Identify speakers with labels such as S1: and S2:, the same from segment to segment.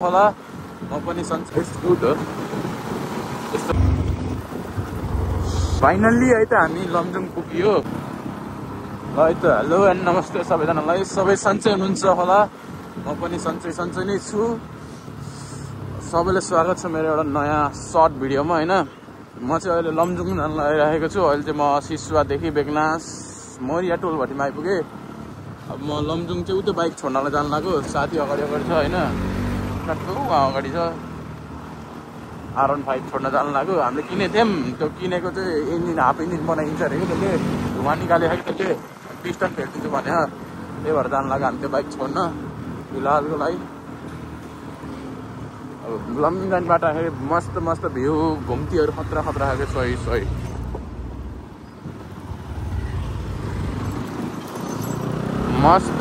S1: होला म पनि सन्चै छु त यस्तो फाइनल्ली है त हामी लमजुङ पुग्यो ल है त हेलो एन्ड नमस्ते सबैजनालाई सबै सन्चै हुनुहुन्छ होला म पनि सन्चै नै छु सबैलाई स्वागत छ मेरो एउटा नयाँ सर्ट भिडियोमा हैन म चाहिँ अहिले लमजुङ जान लागिरहेको छु अहिले चाहिँ म सिसुवादेखि बेगनास मोरिया टोलभटिमा आइपुगेँ अब म लमजुङ चाहिँ उतै बाइक छोड्नलाई जान लाग्यो साथी अगाडि छ हैन अगाडि छ R15 छोड्न जानु लाग्यो हामीले किनेको थियौँ त्यो किनेको चाहिँ इन्जिन हाफ इन्जिन बनाइन्छ अरे कि त्यसले धुवा निकालेको कि त्यसले पिस्टन फेरिदिन्छु भने त्यही भएर जानु लाग्यो हामी त्यो बाइक छोड्न फिलहालको लागि अब लमजुङ जाने बाटोखेरि मस्त भ्यू घुम्तीहरू खतरा खाएको सही मस्त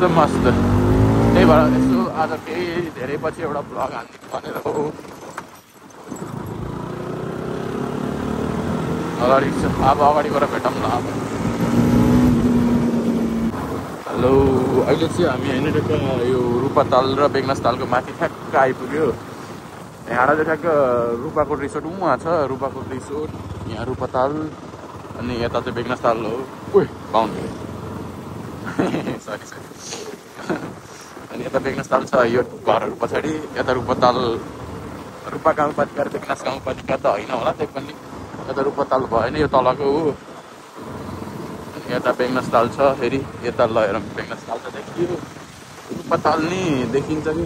S1: त्यही भएर यसो आज केही धेरै पछि एउटा ब्लग हाल्नु भनेर हो अगाडि अब अगाडिबाट भेटौँ न अब हेलो अहिले चाहिँ हामी होइन यो रूपाताल र बेगनास तालको माथि ठ्याक्क आइपुग्यो यहाँबाट चाहिँ ठ्याक्क रूपाकोट रिसोर्ट उहाँ छ रूपाकोट रिसोर्ट यहाँ रूपाताल अनि यता चाहिँ बेगनास ताल हो बााउन्ड्री सरी अनि यता बेगनास ताल छ यो घरहरू पछाडि यता रूपा गाउँपालिका र बेगनास गाउँपालिका त होइन होला त्यही पनि यता रूपाताल भएन यो तलको हो अनि यता बेगनास ताल छ फेरि यता लगेर बेगनास ताल त देखियो रूपाताल नि देखिन्छ कि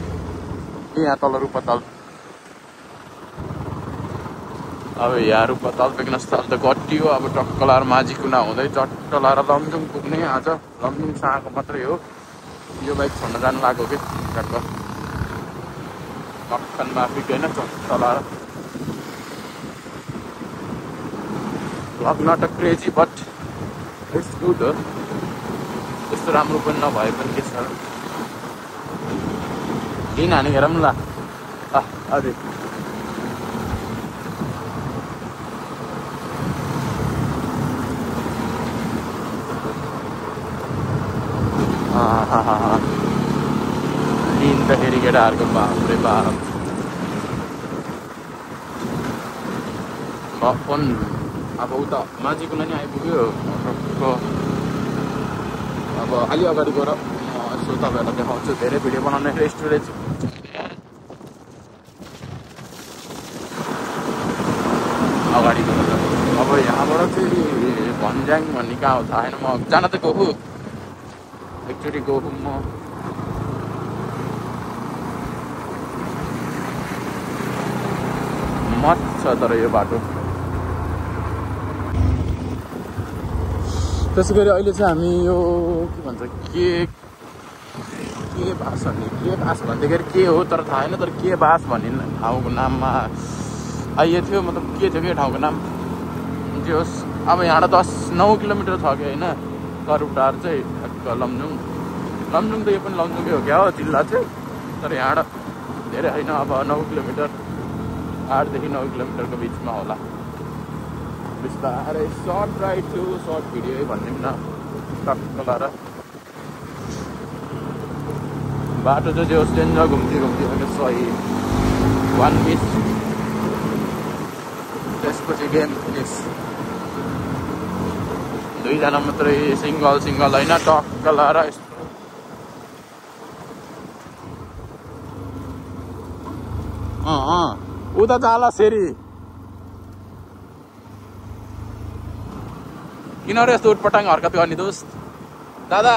S1: यहाँ तल रूपाताल अब यहाँ रूपाताल बेगनास ताल त कटियो अब टक्क लाएर माझी कुना हुँदै चट्ट लाएर लमजुङ पुग्ने आज लमजुङ साँको मात्रै हो यो बाइक छोड्न जानु लाग्यो कि टक्क मक्खन माफी होइन चट्ट लाएर not a crazy but it's good हो त्यस्तो राम्रो पनि नभए पनि के छ दिन हानी हेरौँ ल अझै दिन त फेरि केटाहरूको बाप्रे बाप फोन अब उता माझी कुना नि आइपुग्यो अब अलि अगाडि गएर यसो तपाईँहरूलाई देखाउँछु धेरै भिडियो बनाउने स्टोरेज अगाडि गएर अब यहाँबाट चाहिँ भन्ज्याङ भन्ने कहाँ हो थाहा छैन म जान त गएको एकचोटि गएको म मत छ तर यो बाटो त्यसै गरी अहिले चाहिँ हामी यो के भन्छ के बास भन्दाखेरि के हो तर थाहा छैन तर के बास भन्ने ठाउँको नाममा आइएको थियो मतलब के थियो कि ठाउँको नाम जे होस् अब यहाँबाट 9 किलोमिटर छ कि होइन करुटार चाहिँ लमजुङ त यो पनि लमजुङकै हो क्या हो जिल्ला चाहिँ तर यहाँबाट धेरै होइन अब 9 किलोमिटर 8 देखि 9 किलोमिटरको बिचमा होला बिस्तारै सर्ट राइड थियो सर्ट भिडियो भन्ने न टक्क लाएर बाटो चाहिँ जो डेन्जर घुम्ती सही 1 मिस त्यसपछि गेम फिनिस 2 जना मात्रै सिङ्गल होइन टक्क लाएर यस्तो उता जाला फेरि किन रे यस्तो उटपटाङ हरकत गर्ने दोस्त दादा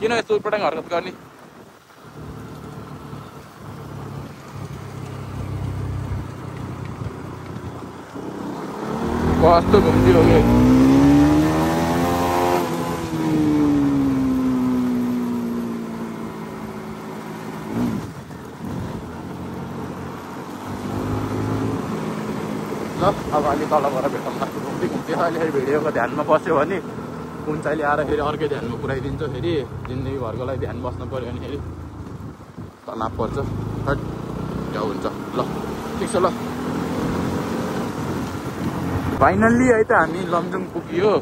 S1: किन यस्तो उटपटाङ हरकत गर्ने कस्तो घुम्ती हो कि ल अब अलि तल गएर भेटौँ न घुम्ती अहिले भिडियोको ध्यानमा बस्यो भने कुन चाहिँ आएर फेरि अर्कै ध्यानमा पुऱ्याइदिन्छ फेरि जिन्दगीभरको लागि ध्यान बस्नु पऱ्यो भने फेरि तनाव पर्छ क्या हुन्छ ल ठिक छ ल फाइनल्ली है त हामी लमजुङ पुग्यो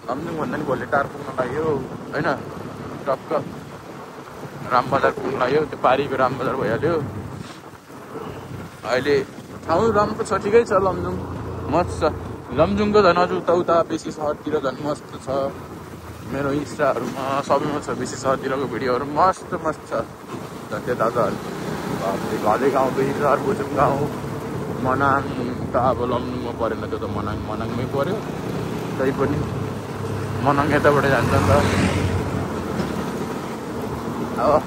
S1: लमजुङ भन्दा नि भोलिटार पुग्न लाग्यो होइन टक्क रामबजार पुग्न लाग्यो त्यो पारीको रामबजार भइहाल्यो अहिले ठाउँ राम्रो छ, ठिकै छ। लमजुङ मस्त छ। लमजुङको झन् अझ उता बेसी सहरतिर झन् मस्त छ। मेरो इन्स्टाहरूमा सबैमा छ, बेसी सहरतिरको भिडियोहरू मस्त छ। झन् त्यता त घले गाउँ, बेसी सहर बुझुङ गाउँ, मनाङ त अब लमजुङमा परेन, त्यो त मनाङमै पऱ्यो। तै पनि मनाङ यताबाट जान्छ नि त। अब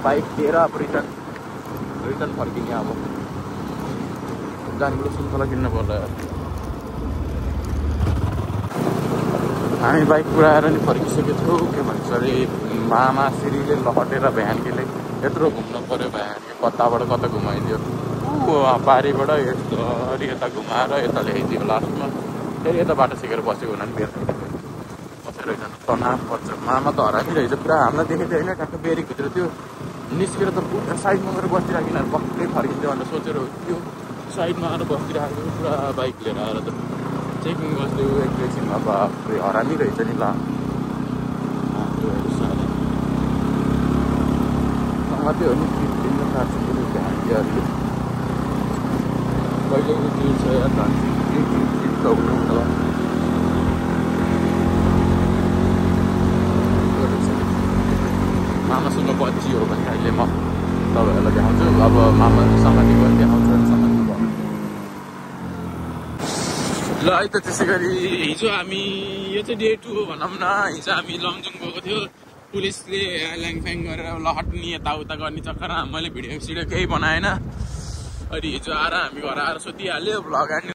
S1: बाइक लिएर अब रिटर्न फर्किने। अब जानेको सुन्तला किन्न पर्ला। हामी बाइक पुऱ्याएर नि फर्किसकेको थियौँ। के भन्छ अरे मामाश्रीले लहटेर भ्यानकीले यत्रो घुम्नु पऱ्यो। भ्यानकी कताबाट कता घुमाइदियो, पारीबाट यसरी यता घुमाएर यता ल्याइदियो। लास्टमा फेरि यता बाटो सिकेर बसेको हुनाले बसेर तनाव पर्छ। मामा त हराइरहेछ पुरा। हामीलाई देखेको थियो होइन, ठ्याक्क बेरीभित्र त्यो निस्केर त पुरा साइडमा गएर बसिराखेन, पक्कै फर्किन्थ्यो भनेर सोचेर त्यो साइडमा आएर बसिरहेको पुरा बाइक लिएर आएर त चेकिङ बस्थ्यो एकैछिनमा। बाफ्रे हरामी रहेछ नि। मात्रै हो नि 15 40 किलो ध्यान दियो। कहिलेको दिल छ यार, धान्छु मामासँग बच्ची हो भने अहिले म तपाईँहरूलाई देखाउँछु। अब मामासँग देखाउँछु ल है त। त्यसै गरी हिजो हामी, यो चाहिँ डे 2 हो भनौँ न। हिजो हामी लमजुङ गएको थियो। पुलिसले ल्याङफ्याङ गरेर लहट्ने यताउता गर्ने चक्कर मैले भिडियो केही बनाएन। अनि हिजो आएर हामी घर आएर सोधिहाल्यो भ्लग हान्ने